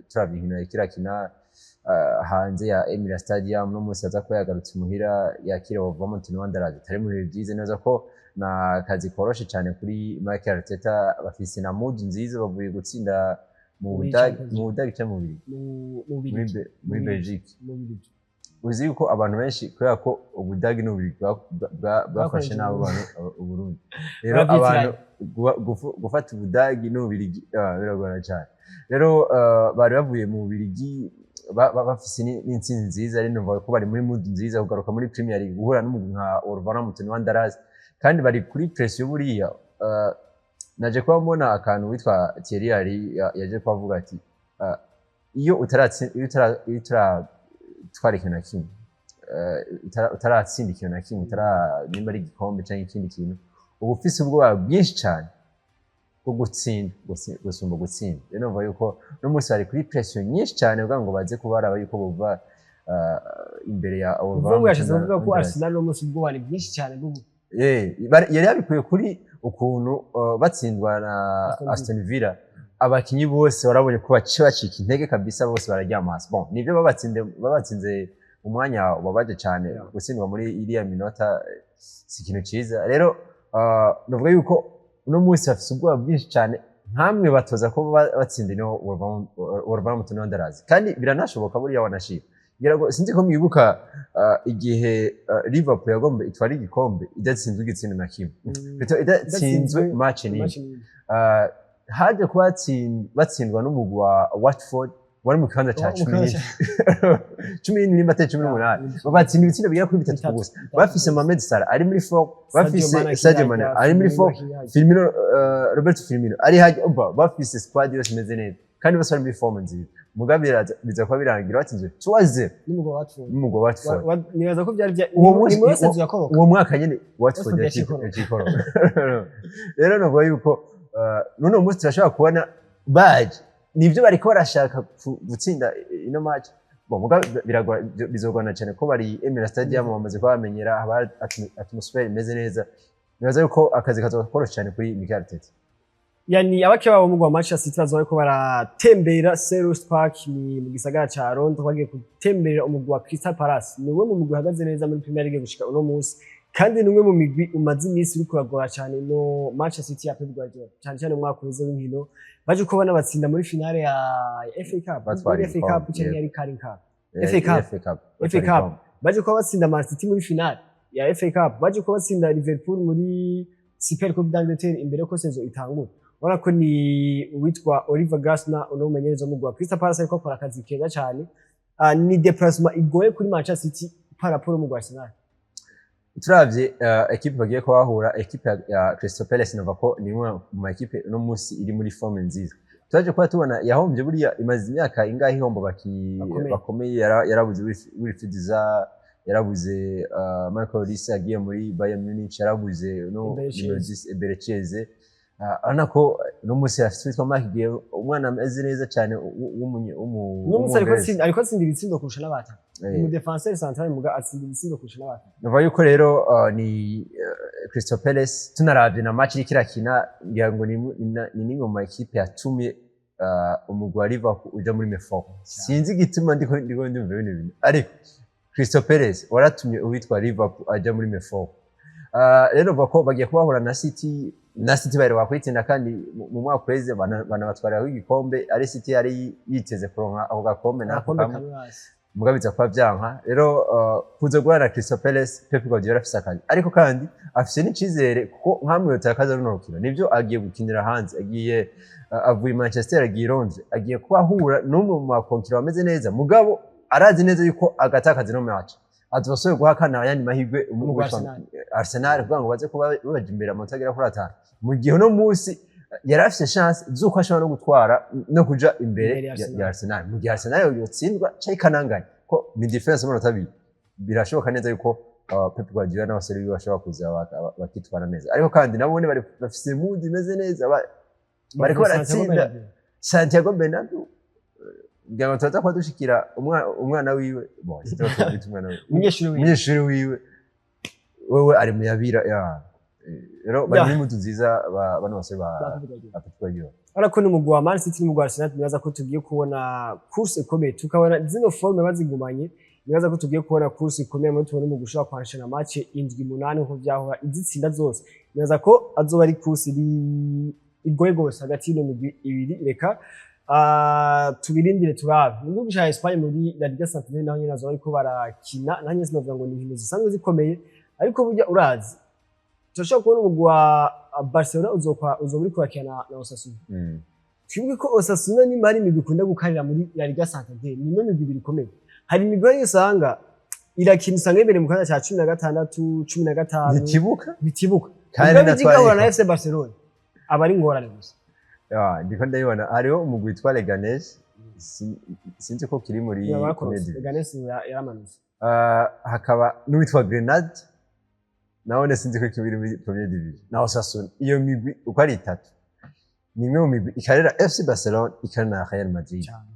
Turavye inkino yariko irakina hanze ya Emirates Stadium, no munsi aza kuba yagarutse muhira yakira Wolverhampton Wanderers itari mu bihe byiza, neza ko na kazi koroshe cyane kuri Mikel Arteta. Bafise na mood nziza, bavuye gutsinda mu Muri Budage, Champions mu Budage cyangwa mu Bubiligi? Mu Muri Bubiligi. Muri Belgique. Mu Bubiligi. Uzi yuko abantu benshi, kubera ko Ubudagi n'Ububiligi bwafashe Bwakoresheje nabi Uburundi. abantu Uburundi, rero Barabyitiranya. abantu gufata Ubudagi n'Ububirigi biragorana cyane. Rero bari bavuye mu Bubirigi bafise n'intsinzi nziza. Rero numva ko bari muri mood nziza kugaruka muri Premier League, guhura n'umugwi nka Wolverhampton Wanderers, kandi bari kuri pression buriya. Naje kuba mbona akantu witwa Thierry Henry yaje kuba avuga ati iyo utaratwara ikintu na kimwe, utaratsinda ikintu na kimwe, nimba ari igikombe cyangwa ikindi kintu, uba ufise ubwoba bwinshi cyane bwo gutsinda gusumba gutsinda. Rero numva yuko uno munsi bari kuri pression nyinshi cyane kugira ngo baze kubaraba yuko bova imbere ya Uvuga ngo yashatse kuvuga ko Wolverhampton. Arsenal no munsi ubwoba ni bwinshi cyane bwo Yari yabikuye kuri ukuntu batsindwa na Aston Villa. Aston Villa, abakinyi bose warabonye ko baciye bacika intege kabisa, bose bararyama hasi. Bon, nivyo babatsinze umwanya wabaje cyane. Gutsindwa muri iriya minota si ikintu ciza. Rero novuga yuko uno munsi bafise ubwoba bwinshi cyane, nkamwe batoza ko batsinda ino Wolverhampton Wanderers, kandi biranashoboka buriya wanashima. Ngira ngo sinzi ko mwibuka igihe Liverpool yagomba itwara igikombe idatsinzwe igitsindo na kimwe, idatsinzwe match n'imwe. Match n'imwe. Haje kuba batsindwa n'umugwi wa Watford wari mu kibanza ca Mu kibanza 17 nimba atari 18, batsinda ibitsindo bigera kuri 3 ku busa. Bafise Mohamed Salah ari muri forme, bafise Sadio Mane ari muri forme, Firmino, Roberto Firmino ari hajya umva, bafise squad yose imeze neza kandi bose bari muri forme nziza. Mugabe biza kuba birangira batsinzwe 3-0 n'umugwi wa Watford. N'umugwi wa Watford. Nibaza ko byari Uwo munsi ni muri saison yakoroka. Uwo mwaka nyene Watford Watford yacikoroka. yacikoroka. Rero novuga yuko n'uno munsi turashobora kubona baje nibyo bariko barashaka gutsinda ino match. Bon, mugabe biragora, bizogorana cyane ko bari Emirates Stadium, bamaze kuba bamenyera, haba atmosphere imeze neza. Nibaza yuko akazi kazoba koroshe cyane kuri Mikel Arteta. Yani abake babo mugwa Manchester City bazoba bariko baratembera Selhurst Park, ni mu gisagara ca Londres, bagiye gutemberera umugwi wa Crystal Palace. Ni umwe mu mugwi uhagaze neza muri Premier League gushika uno munsi, kandi ni umwe mu migwi umaze iminsi uriko uragora cyane no Manchester City ya Pep Guardiola, cyane cyane mu mwaka uheze w'inkino baje kubona batsinda muri finale ya FA Cup. Batwara Muri FA Cup igikombe, canke yari Carling Cup? FA Cup. FA Cup. FA Cup. Baje kuba batsinda Man City muri finale ya FA Cup, baje kuba batsinda Liverpool muri Super Coupe d'Angleterre imbere ko saison itangura. Ubona ko ni uwitwa Oliver Glasner, uno mumenyereza w'umugwi wa Crystal Palace, ariko akora akazi keza cyane. Ni déplacement igoye kuri Manchester City par rapport au mugwi wa Arsenal. Turavye ekipe bagiye kuhahura, ekipe ya Crystal Palace, numva ko ni imwe mu ma ekipe uno munsi iri muri forme nziza. Turaje kuba tubona yahombye, buriya imaze imyaka ingahe ihomba abakinyi Bakomeye. bakomeye. Yarabuze Wilfried Zaha, yarabuze Michael Olise agiye muri Bayern Munich, yarabuze no Eberechi nimero Eze. 10 Eberechi Eze. Urabona ko uno munsi afite witwa Marc Guehi, umwana ameze neza cyane Uno munsi ariko w'umwongereza. ariko atsinda ibitsindo kurusha n'abatatu. Ni défenseur central, muga atsinda ibitsindo kurusha n'abatatu. Nuva yuko rero ni Crystal Palace, tunaravye na match iriko irakina, ngira ngo ni nimwe mu ma ekipe yatumye umugwi wa Liverpool uja muri méforme. Sinzi igituma ndiko ndumva bino bintu, ariko Crystal Palace waratumye uwitwa Liverpool aja muri méforme. Rero uvuga ko bagiye kubahura na City, na City baheruka kuyitsinda kandi mu mwaka uheze banabatwariraho igikombe, ari City yari yiteze kuronka ako gakombe n'ako Agakombe kamwe. kamwe hasi. Mugabo biza kuba vyanka. Rero kuza guhura na Crystal Palace, Pep Guardiola afise akazi, ariko kandi afise n'icizere kuko nkamwe yotakaza runo rukino, nivyo agiye gukinira hanze, agiye avuye i Manchester agiye i Londres, agiye kuba ahura n'umwe mu ba concurrents bameze neza, mugabo arazi neza yuko agatakaza ino match azosubira guha akana ayandi mahirwe Umugwi wa witwa Arsenal. Arsenal kugira ngo baze kuba babaja imbere amanota agera kuri 5, mu gihe uno munsi yari afise chance z'uko ashobora no gutwara no kuja imbere Imbere ya Arsenal. ya Arsenal, mu gihe Arsenal yotsindwa canke ikananganya, ko ni différence y'amanota 2, birashoboka neza yuko Pep Guardiola n'abasore biwe bashobora kuza bakitwara neza. Ariko kandi nabone bari bafise mood imeze neza, bariko Santiago baratsinda. Bernabeu. Santiago Bernabeu, ngira ngo turaza kuba dushikira umwana wiwe, bon, sinzi ko twita umwana wiwe, Umunyeshuri wiwe. Umunyeshuri wiwe wewe ari mu yabira ya. Rero bari Ya. muri mood nziza bano basore ba Ba Pep Guardiola. ba Pep Guardiola. Urabona ko ni umugwi wa Man City n'umugwi wa Arsenal, nibaza ko tugiye kubona course ikomeye, tukabona zino forme bazigumanye. Nibaza ko tugiye kubona course ikomeye muri tubona umugwi ushobora kwanshana match 7, 8 nkuko vyahora, izitsinda zose. Nibaza ko azoba ari course iri igoye gose hagati y'ino migwi ibiri. Reka tubirindire turabe. Mu gihugu ca Espagne muri La Liga Santander naho nyene bazoba bariko barakina, naho nyene sinovuga ngo ni inkino zisanzwe zikomeye, ariko burya urazi turashobora kubona umugwi wa Barcelona uzokwa uzoba uriko urakina na Osasuna. Twibuke ko Osasuna nimba hari imigwi ikunda gukarira muri La Liga Santander, ni ino migwi ibiri ikomeye. Hari imigwi rero usanga irakina, usanga imbere mu kibanza ca 16, 15. Ntikibuka. Bitibuka. Kandi Mugabo natwara igahura na igikombe. FC Barcelona. Aba ari ingorane gusa. Ya, ndiko ndabibona hariho umugwi witwa Leganes, sinzi ko kiri muri Yaba Premier bakorose. Division. Leganes yaramanutse. Hakaba n'uwitwa Grenade, nawone sinzi ko kiri muri Premier Division, na Osasuna. Iyo migwi uko ari itatu ni imwe mu migwi ikarera FC Barcelona, ikarera na Real Madrid. Cyane.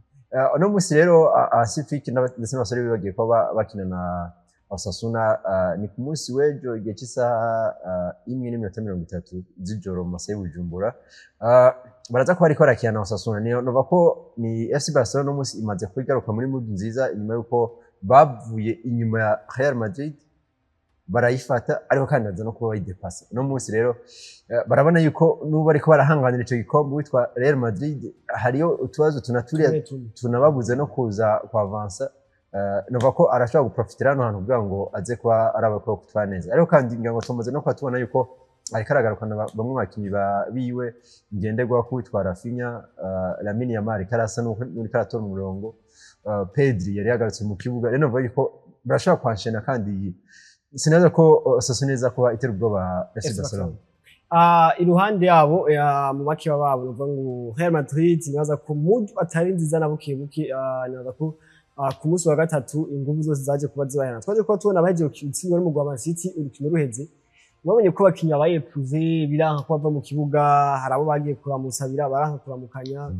Uno munsi rero Hansi Flick ndetse n'abasore be bagiye kuba bakina na Osasuna. Ni ku munsi w'ejo igihe cy'isaha 1:30 z'ijoro mu masaha y'Ubujumbura. Baraza kuba bariko barakina na Osasuna. Niyo nova ko ni FC Barcelona uno munsi imaze kugaruka muri mood nziza inyuma y'uko bavuye inyuma ya Real Madrid barayifata, ariko kandi baza no kuba bayidepasa. Uno munsi rero barabona yuko n'ubu bariko barahanganira ico gikombe witwa Real Madrid, hariyo utubazo tunaturiya Tumwe tumwe. tunababuze no kuza kwa avansa. Nova ko arashobora guprofitira hano hantu kugira ngo aze kuba araba ko kutwara neza, ariko kandi ngira ngo tumaze no kuba tubona yuko ariko aragarukana bamwe mu bakinyi biwe ngenderwa ko witwa Raphinha, Lamine Yamal ariko arasa n'uriko aratora umurongo, Pedri yari yagarutse mu kibuga. Rero novuga yuko barashobora kwanshena, kandi sinaza ko Osasuna neza kuba itera ubwoba FC FC Barcelona. Barcelona. Iruhande yabo mu bakiba babo nuvuga ngo Real Madrid, nibaza ko mood atari nziza na buke buke. Nibaza ko ku munsi wa gatatu inguvu zose zaje kuba zibayana, twaje kuba tubona bahejeje gutsindwa n'umugwi wa Man City. Urukino ruheze babonye ko abakinyi bayepuze, biranka ko bava mu kibuga. Hari abo bagiye kuramusabira baranka kuramukanya.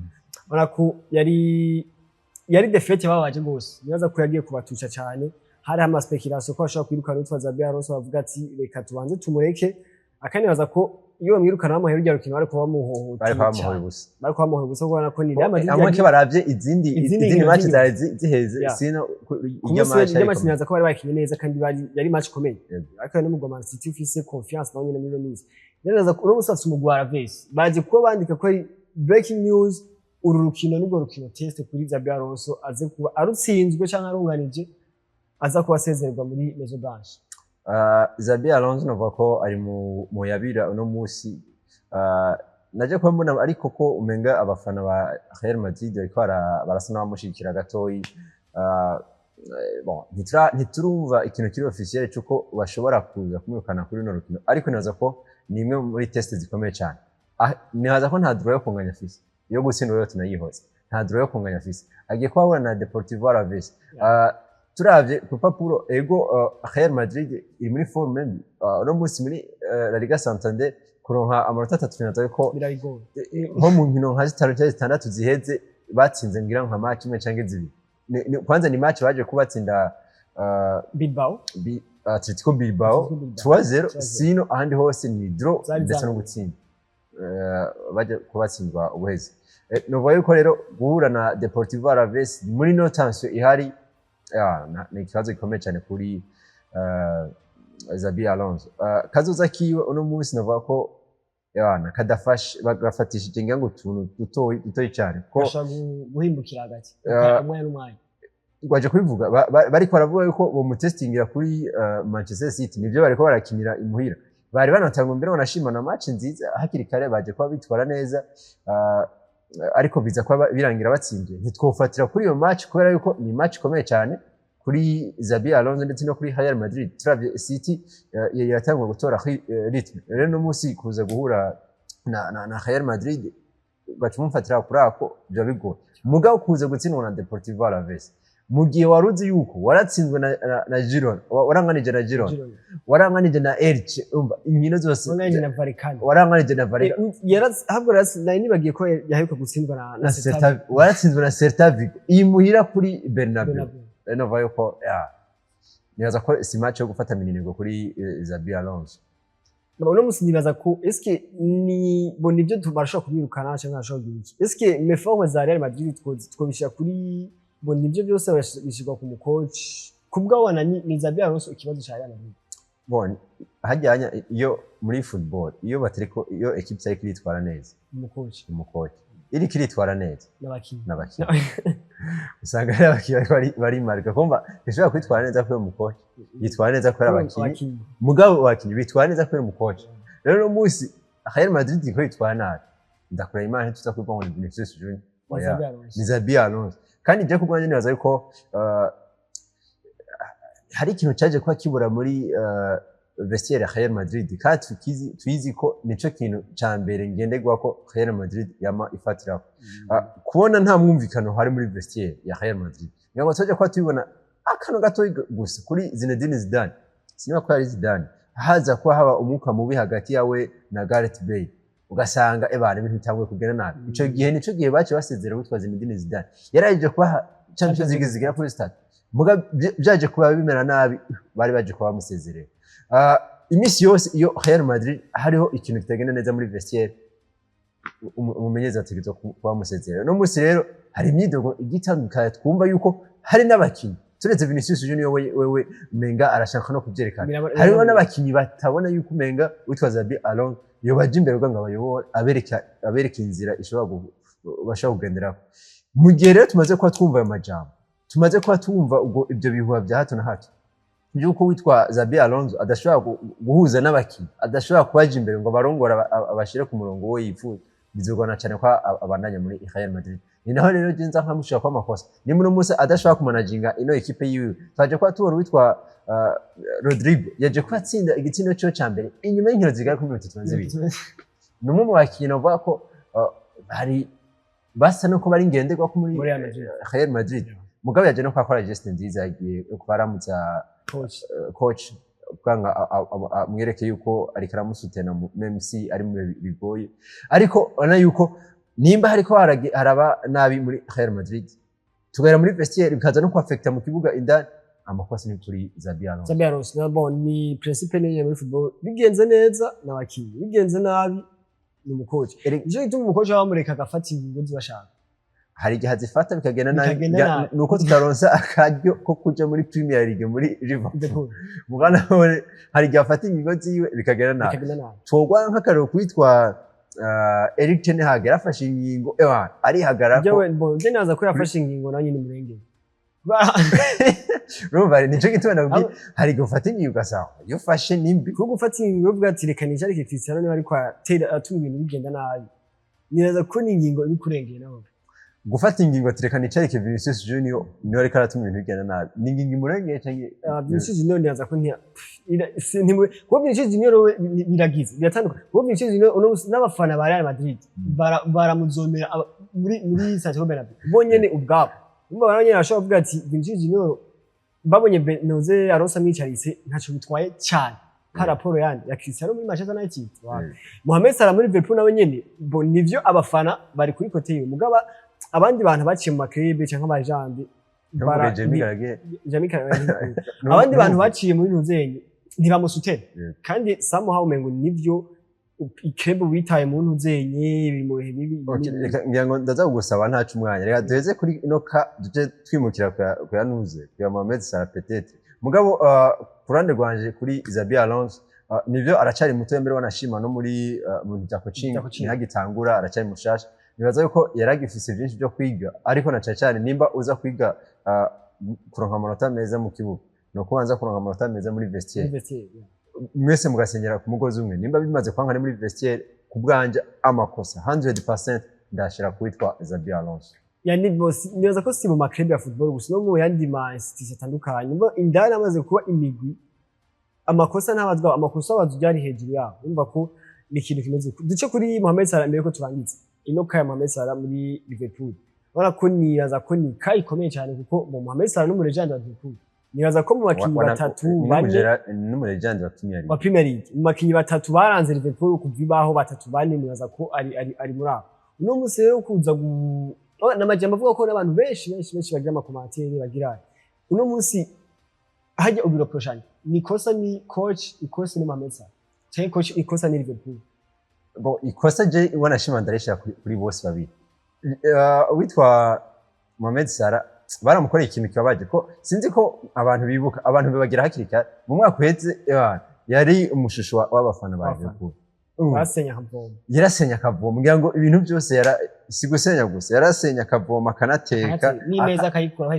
Ubona ko yari défaite bababaje rwose. Nibaza ko yagiye kubatusha cyane. Hariho ama spéculations ko bashobora kwirukana uwitwa Xabi Alonso, bavuga ati reka tubanze tumureke. Akanibaza ko iyo bamwirukana bamuhaye rurya rukino bari kuba bamuhohoteye Bariko bamuhoye cyane. ubusa. Bari kuba bamuhoye ubusa, kubona ko ni Real Madrid Amwe ke baravye izindi izindi izindi nkino match z'inyuma. zari ziheze sino Ku irya munsi match w'ejo match ariko nibaza ko bari bakinye neza kandi bari yari match ikomeye. Ariko n'umugwi wa Man City ufise confiance nawo nyene muri ino minsi. Rero nibaza ko uno munsi bafise umugwi wa Alaves, baje kuba bandika ko ari breaking news. Uru rukino nirwo rukino test kuri Xabi Alonso, aze kuba arutsinzwe canke arunganije aza kuba asezererwa muri Maison Blanche. Xabi Alonso navuga ko ari mu yabira uno munsi. Naje kuba mbona ariko ko umenga abafana ba Real Madrid bariko barasa n'abamushigikira gatoyi. Bon, ntiturumva ikintu kiri officiel c'uko bashobora kuza kumwirukana kuri runo rukino, ariko nibaza ko ni imwe muri test zikomeye cyane. Nibaza ko nta droit yo kunganya afise, iyo gutsindwa yo tunayihoze, nta droit yo kunganya afise. Agiye kuba ahura na Deportivo Alaves. Turavye ku rupapuro, ego, Real Madrid iri muri forme mbi. Uno munsi muri La Liga Santander kuronka amanota 3 nibaza ko Birabigoye. Nko mu nkino nka zitanu cyangwa zitandatu ziheze batsinze ngira nka match imwe canke zibiri. Kwanza ni match baje kubatsinda Bilbao. Atletico Bilbao. Atletico Bilbao. 3-0. 3-0. Sino ahandi hose ni draw Zari ndetse no zananiwe. gutsinda. Baje kubatsindwa ubuheze. Novuga yuko rero guhura na Deportivo Alaves muri no tension ihari ya, ni ikibazo gikomeye cyane kuri Xabi Alonso. Kazoza kiwe uno munsi navuga ko yana kadafashe, bagafatishije ngira ngo utuntu dutoyi dutoyi cyane ko Gashobora guhimbukira hagati umwanya n'umwanya. Waje kubivuga bariko baravuga yuko bomutestingira kuri Manchester City. Nivyo, bariko barakinira imuhira, bari banatanga mbere banashima na match nziza hakiri kare, baje kuba bitwara neza, ariko biza kuba birangira batsinzwe. Ntitwofatira kuri iyo match kubera yuko ni match ikomeye cyane kuri Xabi Alonso ndetse no kuri Real Madrid. Turavye City yatanguye gutora rythme, rero no munsi kuza guhura na Real Madrid baca umufatira kuri ako biba bigoye. Mugabo kuza gutsindwa na Deportivo Alaves mu gihe wari uzi yuko waratsinzwe na Girona, waranganije na Girona, Girona. waranganije na Elche, umva inkino zose. Wanganije na Vallecano. Waranganije na Vallecano. Ahubwo nari nibagiye ko yaheruka gutsindwa na Na Celta. Celta, waratsinzwe na Celta Vigo iyi muhira kuri Bernabeu. Bernabeu. Rero novuga yuko ya nibaza ko si match yo gufata minenegwe kuri Xabi Alonso. Uno munsi nibaza ko eske ni bo nivyo barashobora kumwirukana canke barashobora kugira iki? Eske méforme za Real Madrid twobishira kuri bo? Nivyo byose bishirwa ku mukoci kubwawana ni Xabi Alonso ikibazo ca Real Madrid? Bon, hajyanya iyo muri football iyo batariko, iyo équipe itariko iritwara neza, umukoci. Umukoci iriko iritwara neza n'abakinyi. N'abakinyi, usanga ari abakinyi bariko barimarika kumva ntishobora kwitwara neza kubera umukoci, yitwara neza kubera abakinyi. Abakinyi. Mugabo abakinyi bitwara neza kubera umukoci. Rero uno munsi Real Madrid iriko yitwara nabi, ndakura Imana ntituza kuvuga ngo ni Vinicius Junior. Ni Oya. Xabi Alonso. Ni Xabi Alonso. Kandi je kubwanjye nibaza yuko hari ikintu cyaje kuba kibura muri vestiaire ya Real Madrid, kandi tuyizi ko nico kintu ca mbere ngenderwako Real Madrid yama ifatirako. Kubona nta mwumvikano hari muri vestiaire ya Real Madrid, ngira ngo tujya kuba tubibona akantu gatoyi gusa kuri Zinedine Zidane. Sinima ko yari Zidane, haza kuba haba umwuka mubi hagati yawe na Gareth Bale, ugasanga ebana ibintu bitanguye kugenda nabi. Ico gihe nico gihe baciye basezera witwa Zinedine Zidane, yaraje kubaha Champions League zigera kuri zitatu, muga byaje kuba bimera nabi, bari baje kuba bamusezerera. Iminsi yose iyo Real Madrid hariho ikintu kitagenda neza muri vestiaire, umumenyereza ategerezwa kuba bamusezerera. No munsi rero hari imyidogo igitandukanye, twumva yuko hari n'abakinyi, turetse Vinicius Junior wewe umenga arashaka no kubyerekana, hariho n'abakinyi batabona yuko umenga witwa Xabi Alonso yobaje imbere kugira ngo abayobore, abereka inzira ishobora bashobora kugenderako. Mu gihe rero tumaze kuba twumva ayo majambo, tumaze kuba twumva ubwo ibyo bihuha bya hato na hato by'uko witwa Xabi Alonso adashobora guhuza n'abakinyi, adashobora kubaja imbere ngo abarongore, abashire ku murongo we yifuza, bizogorana cyane ko abandanya muri Real Madrid. Ni naho rero je nza nkamushira kwa amakosa ni muri munsi adashobora kumanaginga ino ekipe yiwe. Twaje kuba tubona uwitwa Rodrigo yaje kuba atsinda igitsindo cyo ca mbere inyuma y'inkino zigera kuri 32. Ni umwe mu bakinyi bavuga ko hari basa nuko bari ngenderwa ko muri Muri Real Madrid. Real Madrid. Mugabo yaje no kuhakora geste nziza, yagiye kubaramutsa Coach. Coach kugira ngo amwereke yuko ariko aramusutena même si ari mu bihe bigoye. Ariko urabona yuko nimba hariko haraba nabi muri Real Madrid, tugahera muri vestiaire, bikaza no kuafekta mu kibuga indani, amakosa ni kuri Xabi Alonso. Xabi Alonso na bon ni principe niyo muri football: bigenze neza n'abakinyi, bigenze nabi ni umukoci. Nicyo gituma umukoci bamureka agafata ingingo zibashaka. Hari igihe azifata bikagenda nabi. Bikagenda nabi. Nuko tutaronsa akaryo ko kuja muri Premier League muri Liverpool. Liverpool. Mugana we hari igihe afata ingingo ziwe bikagenda nabi. Bikagenda nabi. Twogwa nk'akarero kwitwa Erik ten Hag, yarafashe ingingo ewa arihagarara ko. Jewe bon je naza ko yafashe ingingo nanjye ni murengere. Urumva nico gituma nakubwiye, hari igihe ufata ingingo ugasanga iyo ufashe ni mbi. Kuko gufata ingingo uvuga ati reka nicarike Cristiano niba ariko atera atuma ibintu bigenda nabi, nibaza ko ni ingingo iri kurengera nawe. Gufata ingingo ati reka nicarike Vinicius Junior niwe ariko aratuma ibintu bigenda nabi, ni ingingo imurengeye canke? Vinicius Junior nibaza ko kuko Vinicius Junior we biragize biratandukanye, kuko Vinicius Junior uno musi n'abafana ba Real Madrid baramuzomera muri Santiago Bernabeu bonyene ubwabo. Urumva bara nyene bashobora kuvuga ati Vinicius Junior babonye Noze Alonso amwicaritse ntaco bitwaye cyane par rapport yandi ya Cristiano muri Manchester United. Mohamed Salah muri Liverpool nawe nyene bo nivyo, abafana bari kuri côté yiwe, mugaba abandi bantu baciye mu ma club canke abajandi Ntuvuge Jamie Carragher. Jamie Carragher. Abandi bantu baciye muri ntuzenye ntibamusutera. Kandi somehow umengo nivyo i club witaye mu ntuzenye biri mu bihe bibi. Okay, reka ngira ngo ndaza kugusaba ntaca umwanya, reka duheze kuri ino ka duce twimukira kuya nuze kuya Mohamed Salah peut-être. Mugabo ku ruhande rwanje kuri Xabi Alonso, nivyo aracari muto, mbere wanashima no muri mu bintu bya coaching. Bya coaching. Ntihagitangura, aracari mushasha. Nibaza yuko yaragifise byinshi byo kwiga, ariko na cane cane nimba uza kwiga kuronka amanota meza mu kibuga, ni ukubanza kuronka amanota meza muri vestiaire. Vestiaire, yeah. Mwese mugasenyera ku mugozi umwe. Nimba bimaze kwanka ni muri vestiaire, ku bwanje amakosa 100% ndashira kuwitwa Xabi Alonso. Yani boss nibaza ko si mu ma club ya football gusa, no mu yandi ma institution atandukanye. Mbo indani amaze kuba imigwi, amakosa ntabazwa, amakosa abazwa ari hejuru yabo. Urumva ko ni ikintu kimeze uko. Duce kuri Mohamed Salah mbere ko turangiza ino kaya. Mohamed Salah muri Liverpool, urabona ko nibaza ko ni ka ikomeye cyane, kuko mu Mohamed Salah n'umu legend wa Liverpool, nibaza ko mu bakinyi batatu bane n'umu legend wa Premier League. Wa Premier League, mu bakinyi batatu baranze Liverpool kuva ibaho, batatu bane, nibaza ko ari muri abo. Uno munsi rero kuza oh, n'amajambo avuga ko n'abantu benshi benshi benshi bagira ama commentaires bagira uno munsi hajya ubiroproshanya ni kosa ni coach, ikosa ni Mohamed Salah, cyangwa coach ikosa ni Liverpool? Bon, ikosa je wanashima ndarishira kuri bose babiri. Witwa Mohamed Salah baramukoreye ikintu kibabaje, ko sinzi ko abantu bibuka, abantu bibagira hakiri kare. Mu mwaka uheze yari umushusho w'abafana ba Abafana. Liverpool. Basenya akavoma. Yarasenya akavoma, ngira ngo ibintu byose yara si gusenya gusa, yarasenya akavoma, akanateka n'imeza akayikura.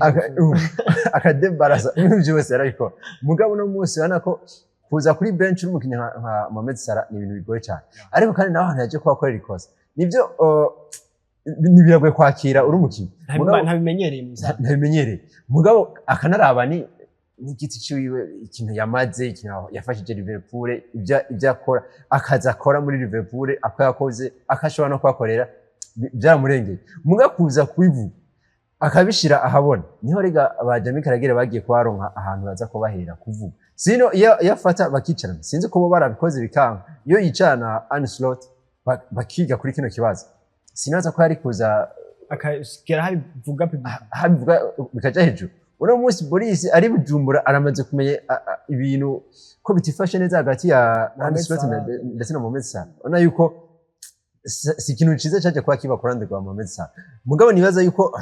Akadebarasa ibintu byose yarabikora. Mugabo uno munsi urabona ko kuza kuri bench uri umukinnyi nka Mohamed Salah ni ibintu bigoye cyane. Ariko kandi naho hantu yaje kuba akorera ikosa, nibyo, ni biragoye kwakira uri umukinnyi. Ntabimenyereye mu Ntabimenyereye, mugabo akanaraba ni N'igiti ciwiwe, ikintu yamaze, ikintu yafashije Liverpool, ibyo akora, akazi akora muri Liverpool, ako yakoze, akashobora no kuhakorera, byaramurengeye. Muga kuza kubivuga akabishira ahabona, niho rega ba Jamie Carragher bagiye kuharonka ahantu baza kubahera kuvuga. Sino iyo afata bakicarana, sinzi ko bo barabikoze bikanka, iyo yicarana Arne Slot bakiga kuri kino kibazo, sinaza ko yari kuza akagera habivuga public. Habivuga bikaja hejuru. Uno munsi Boris ari Bujumbura, aramaze kumenya ibintu ko bitifashe neza hagati ya Arne Mohamed Slot Salah. ndetse na Mohamed Salah. Urabona yuko si ikintu ciza caje kuba kiba ku ruhande rwa Mohamed Salah. Mugabo nibaza yuko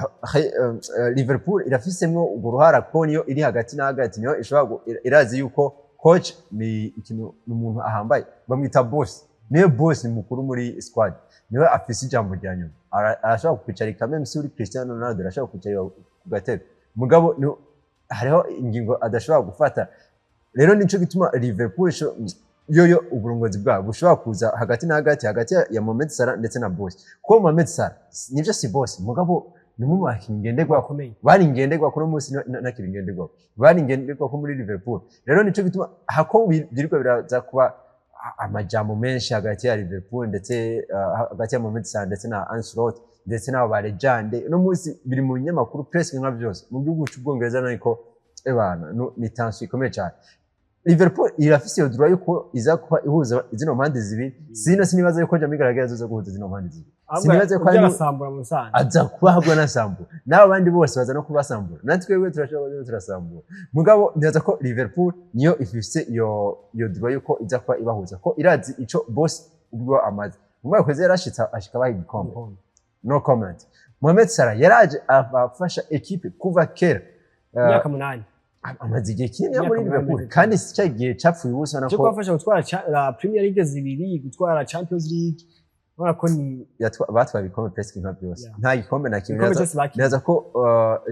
Liverpool irafisemwo urwo ruhara, ko niyo iri hagati na hagati, niyo ishobora irazi yuko coach ni ikintu, ni umuntu ahambaye, bamwita boss, niwe boss mukuru muri squad, niwe afise ijambo rya nyuma. Arashobora kukwicarika même si uri Cristiano Ronaldo, arashobora kukwicarika ku gatebe, mugabo hariho ingingo adashobora gufata. Rero nico gituma Liverpool yoyo uburongozi bwabo bushobora kuza hagati na hagati, hagati ya Mohamed Salah ndetse na boss, kuko Mohamed Salah nivyo si boss, mugabo ni umwe mu bakinyi ngenderwako. Bakomeye. Bari ngenderwako, uno munsi ntakiri ngenderwako, bari ngenderwako muri Liverpool. Rero nico gituma hako biriko biraza kuba amajambo menshi hagati ya Liverpool ndetse hagati ya Mohamed Salah ndetse na Arne Slot ndetse n'abo ba legend. Uno munsi biri mu binyamakuru presque nka byose mu gihugu cy'Ubwongereza, ariko ebana ni tension ikomeye cyane. Liverpool irafise iyo droit yuko iza kuba ihuza zino mpande zibiri. Sino sinibaza yuko Jamie Carragher azoza guhuza zino mpande zibiri. Sinibaza ko ujya harimo arasambura mu musanze. Aza kuba ahubwo anasambura, n'abo bandi bose baza no kubasambura, natwe twebwe turashobora kuba turasambura. Mugabo nibaza ko Liverpool niyo ifise iyo droit yuko iza kuba ibahuza, ko irazi ico boss ubwo amaze mu mwaka uheze yarashitse ashika abaha igikombe. No comment. Mohamed Salah yaraje afasha equipe kuva kera. Imyaka 8. Amaze igihe kinini Imyaka muri 8 Liverpool amaze. Kandi si cya gihe capfuye ubusa ubona cyo ko kubafasha gutwara la Premier League zibiri, gutwara Champions League, urabona ko ni batwaye ibikombe presque nka byose. Nta gikombe na kimwe ibikombe byose bakiriye. Nibaza ko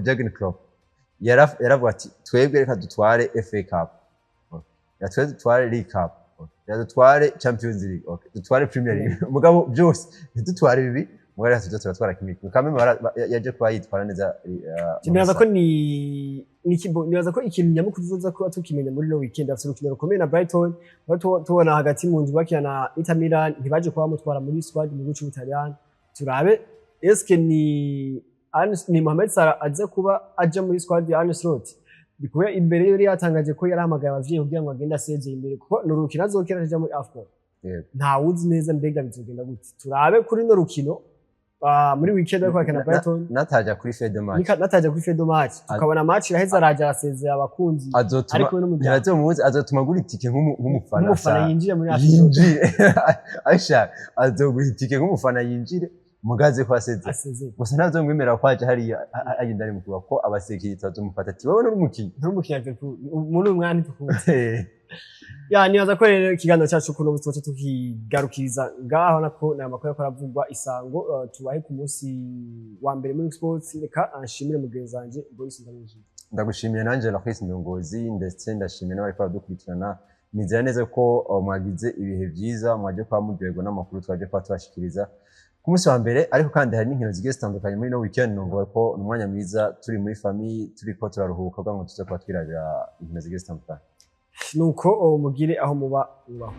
Jurgen Klopp yaravuga ati: "Twebwe reka dutware FA Cup, okay. Reka twe dutware League Cup, okay. Reka dutware Champions League, okay. Dutware Premier League, mugabo byose ntidutware bibi, mugabo reka tuze turatwara kimwe kimwe." Kameme yaje kuba yitwara neza. Nibaza ko ni nibaza ko ikintu nyamukuru tuzoza kuba tukimenya muri no weekend, afite urukino rukomeye na Brighton, aho tubona hagati mu nzu bakina na Inter Milan, ntibaje kuba bamutwara muri squad mu gihugu c'Ubutaliyani. Turabe eske ni Mohamed Salah aza kuba aja muri squad ya Arne Slot, bikuye imbere yari yatangaje ko yarahamagaye abavyeyi kugira ngo agende asezeye imbere, kuko ni urukino azokina aja muri AFCON. Ntawuzi neza mbega bizogenda gute. Turabe kuri no rukino muri weekend ariko bakina Brighton. Nataja kuri feuille de match. Nataja kuri feuille de match, tukabona match iraheze, araja arasezera abakunzi Azotuma ariko we n'umuryango. Ntibazomubuze, azotuma agura itike nk'umufana. Nk'umufana yinjira muri Afrika. Yinjire ashaka, azogura itike nk'umufana yinjire, mugaze ko asezera. Asezera. Gusa ntazomwemera ko aje hariya agenda ari mu kibuga, ko abasekirite bazomufata ati: "Wowe n'umukinyi." Ntumukinyi wa Liverpool muri uyu mwanya ntitukunze. Ya, nibaza ko rero ikiganiro cyacu kuno munsi tuca tukigarukiriza ngaho, nako ni amakuru ariko aravugwa isango. Tubahe ku munsi wa mbere muri sports. Reka nshimire mugenzi wanje Boris Ndamujije. Ndagushimiye nanjye Lachris Ndongozi, ndetse ndashimiye n'abariko baradukurikirana. Nizera neza ko mwagize ibihe byiza, mwaje kuba muryoherwa n'amakuru twaje kuba tubashikiriza ku munsi wa mbere. Ariko kandi hari n'inkino zigiye zitandukanye muri no weekend, numva ko ni umwanya mwiza turi muri famille, turiko turaruhuka kugira ngo tuze kuba twirabira inkino zigiye zitandukanye. Nuko mugire aho muba mubaho.